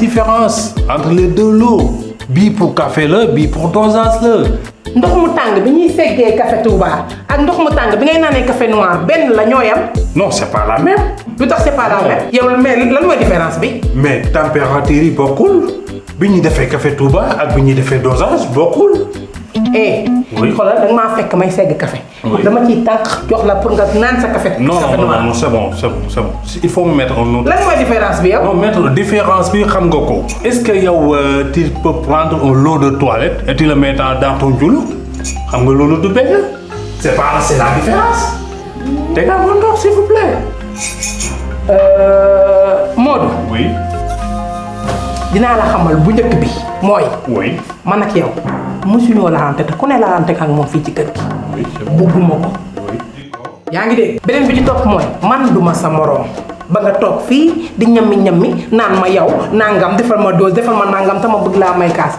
différence entre les deux lots bii pour café la bii pour dosage la. ndox mu tàng bi ñuy seggee café Touba ak ndox mu tàng bi ngay naanee café noir benn la ñoo yam. non c'est pas la même. lu tax c'est pas la même. yow mais lan mooy différence bi. mais température yi bokkul bi ñuy defee café Touba ak bi ñuy defee dosage bokkul. oui xoolal da nga maa fekk may segg café. dama ciy tànk jox la pour nga naan sa café. non c'est bon il faut me mettre un autre. lan mooy différence bi yow. non mettre différence bi xam nga ko. est-ce que yow tu peux prendre un lot de toilette et tu le mets dans ton njulo xam nga loolu du benn. c'est la différence. dégg mon ndox s'il vous plaît. Modou. oui. dinaa la xamal bu njëkk bi mooy. oui. man ak yow mosuñoo laalante te ku ne laalante ak moom fii ci kër gi. oui c'est bon. bugguma ko. oui. yaa ngi dégg. beneen bi ci topp mooy man duma sa moroom ba nga toog fii di ñammi naan ma yow nangam defal ma dose defal ma nangam te ma bëgg laa may kaas